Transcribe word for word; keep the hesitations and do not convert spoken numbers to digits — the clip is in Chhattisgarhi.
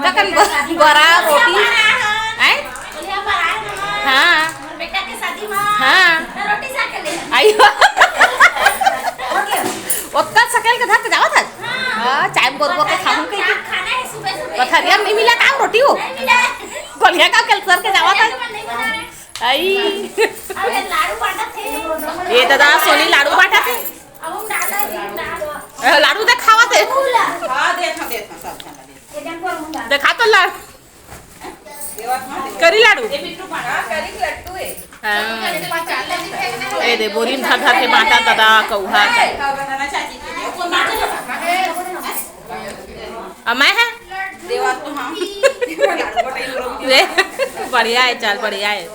ककन ब-, बरा रोटी। आय? हाँ। बेटा के शादी में हाँ। रोटी सा के ले। आइयो। ओतका सकेल के धर के जावत हस। हाँ, चाय में गोर गोर के खाहूं कहि के। खाना है सुबह सुबह। पथरिया में नहीं मिला का रोटी हो? नहीं मिला। कोलिया का कल सर के जावत हस। नहीं बना रहे। आई। अरे लाडू बांटा थे। ये दादा सोनी लाडू बांटा थे। अब हम डाला जी, डालो। ए, लाडू दे खावा थे। हाँ, दे था, दे था, सब खाना दे। ये डंपर मुंगा। देखा तो लाडू। करी लाडू। हाँ। ए दे, बोरी में धर धर के बांटा दादा, कौहा। अब मैं है? ले, बढ़िया है, चल, बढ़िया है।